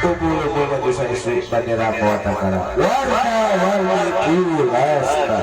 Ubul-ubul maju saistri bandera Potakara warna-warni Pulasta.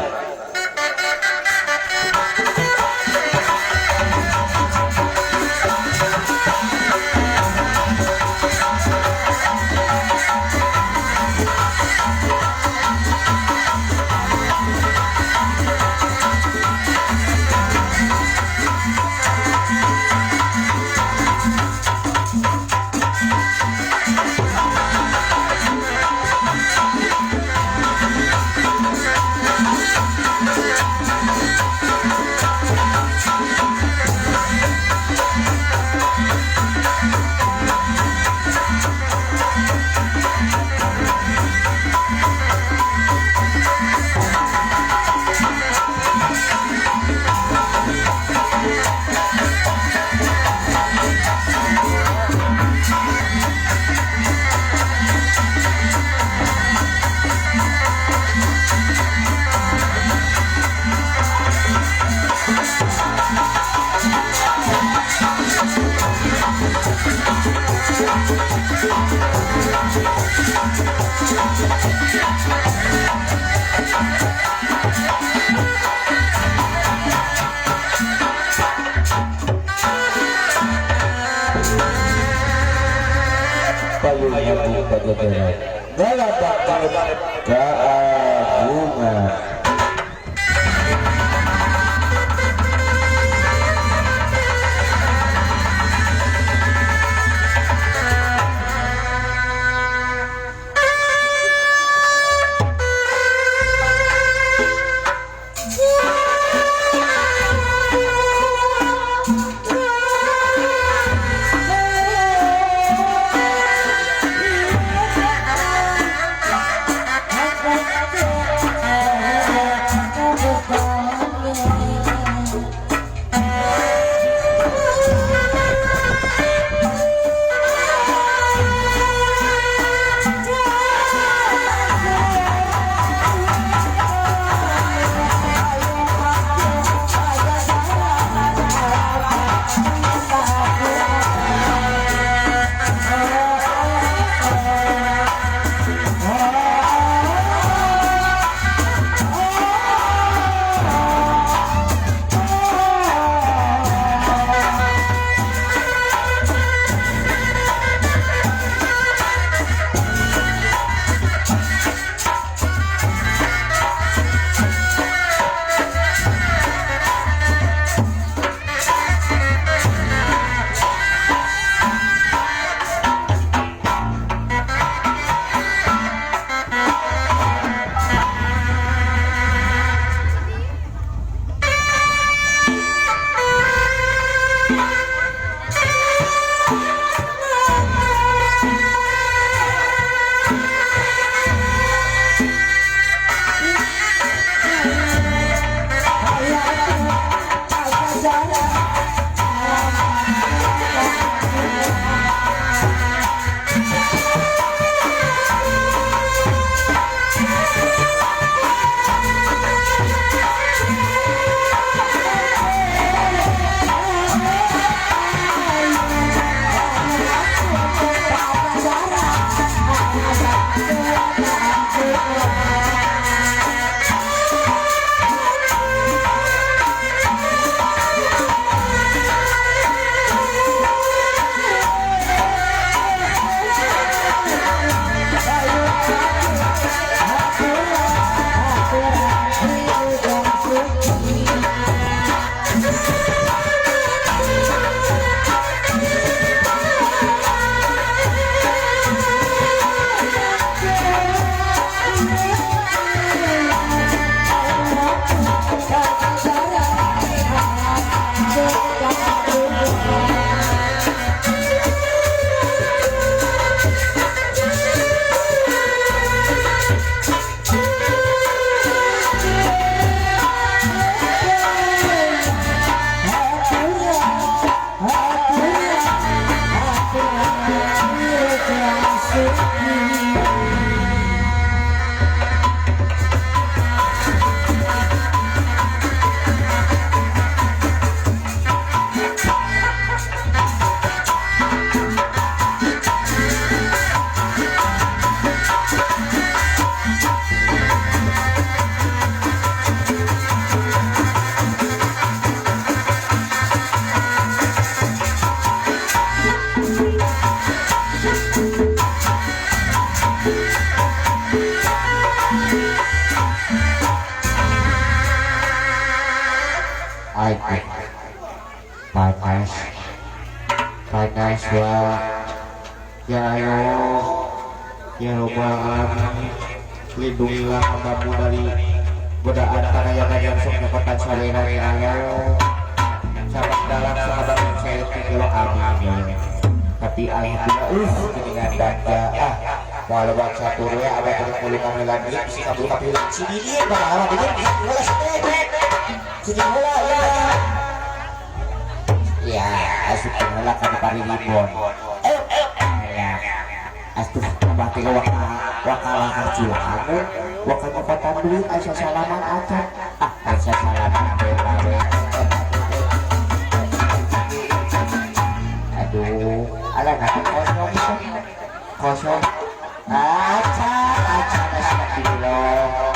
Keagungan. Yeah. Aduh, panas, panas wa. Ya Allah, ya Rabbal Alamin, lindungilah hambamu dari godaan tanah yang sok nyokotan sawena ya Allah. Sahabat dalam sahabat yang saya tinggal amin. Tapi alhamdulillah, dengan bangga ah. Walau bangsa turun ya, abah terus mulu kami lagi, bisa kabur kami lagi. Sini dia, bang, abah ini, bola sini, sini bola ya. Ya, asup bola kami pari limon. Ya, asup abah tiga wakalah kacilan, wakal nyokotan duit, aisyah salaman acan, ah aisyah salaman bela. Aduh, ala nanti kosong, kosong. Acan, acan, astagfirullah.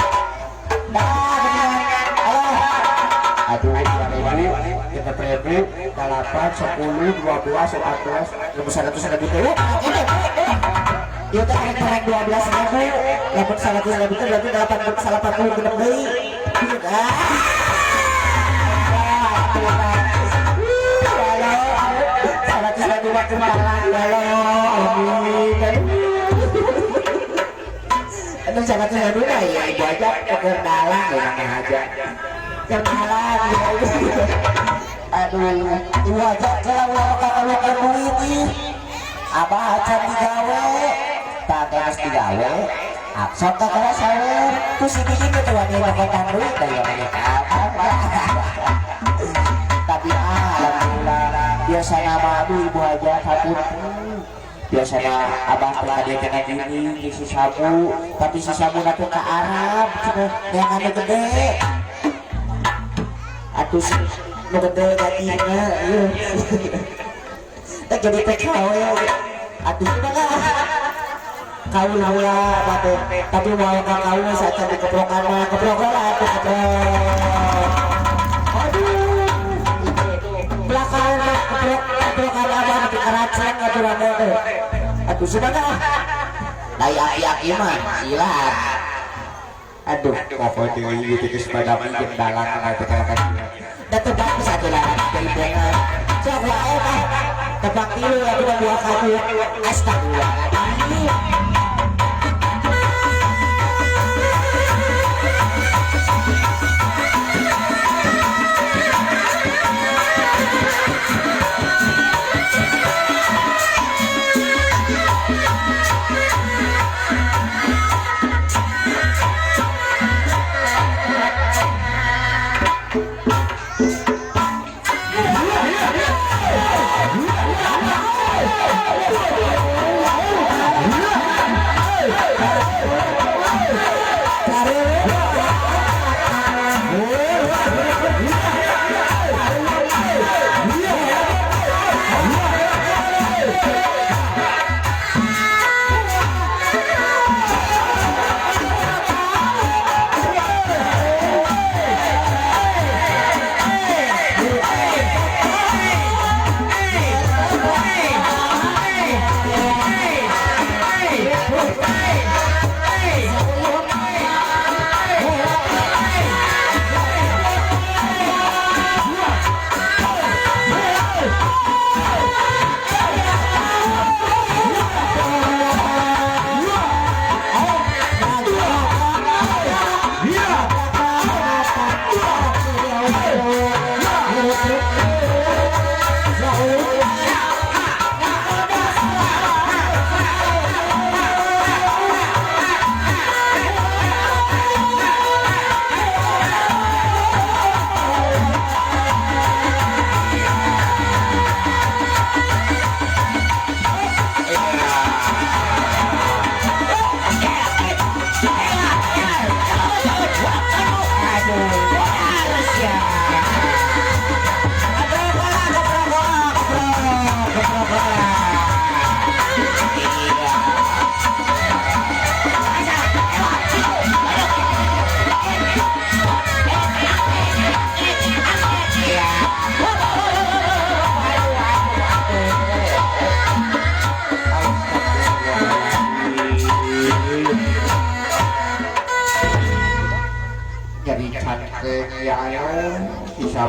Nah, aduh, 2.000, 6.000, 8, 10, 12, 14, 100.000 teh. Ieu teh karek 12.000, lamun 100.000 teh berarti 880 genep deui. Ah, 100.000 mah kumaha amin. Aduh, 100.000 mah ya ibu aja kekerdalan ya namanya aja. Kenalan ya. Aduh, ibu aja kalau kalau duit ih. Abah acan digawe, tak geus digawe. Sok ka kana sawer, ku si Didi teh wani nyokotan duit da ya banyak apa. Tapi alhamdulillah biasa nama aduh ibu aja hapunten. Biasanya abah teh ka dieu teh gini si sabu, tapi si sabu na teh ka Arab cenah neangan nu gede. Atuh si nu gede gajina ieu. Teh jadi TKW atuh kumaha kaul heula bate, tapi moal ka kaul sacan dikeprokan mah keprok heula atuh keprok. Aduh, belakang mah keprok keprokan abah nepi ka racen atuh rame teh. Atuh kumaha dai aki-aki mah silat. Aduh, pokoknya deui ieu teh geus badami jeung dalang atuh kana ka dieu. Da tebak geus atuh lah dari sok wae mah tebak tilu atuh da dua kali. Astagfirullahaladzim.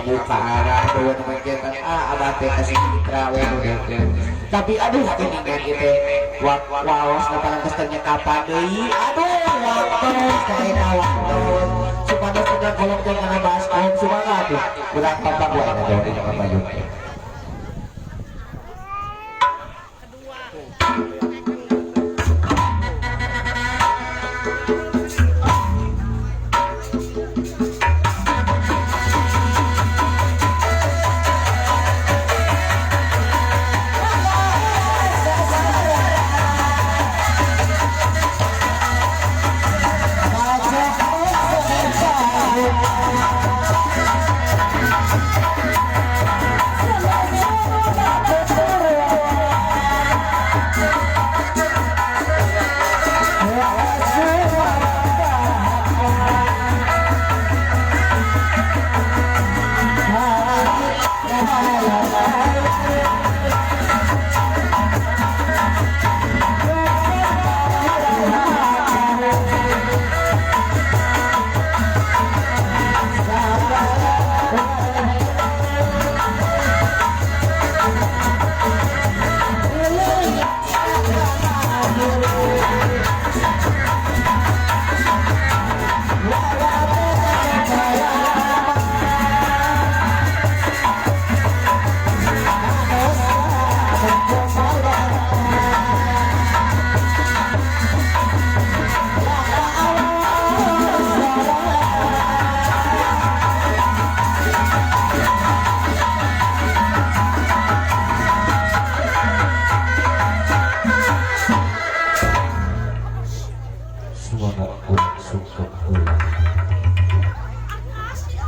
Kamuka arah dewan mangketan abah teh kasih mitra we nu tapi aduh geuningan ieu teh waos na parantos teh kapan deui aduh waktos kaena waktos supados teh kolong teh kana baskom sumaga atuh urang pambang wae na deui ka payun.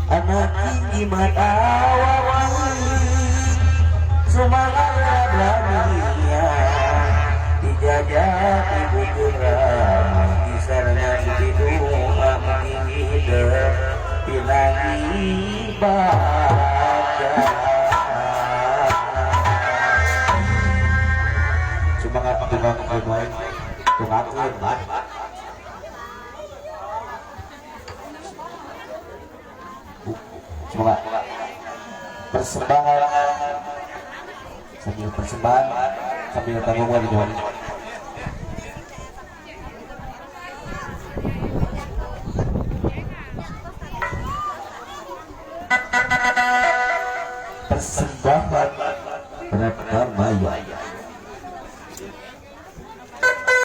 Anak tinggi mata awak sumangat belania dijajah ibu geram di sarana itu tinggi pinangi baca semangat tukang main tukang ban. Semoga persembahan sambil persembahan sambil tanggung lagi jual. Persembahan Ratna Maya.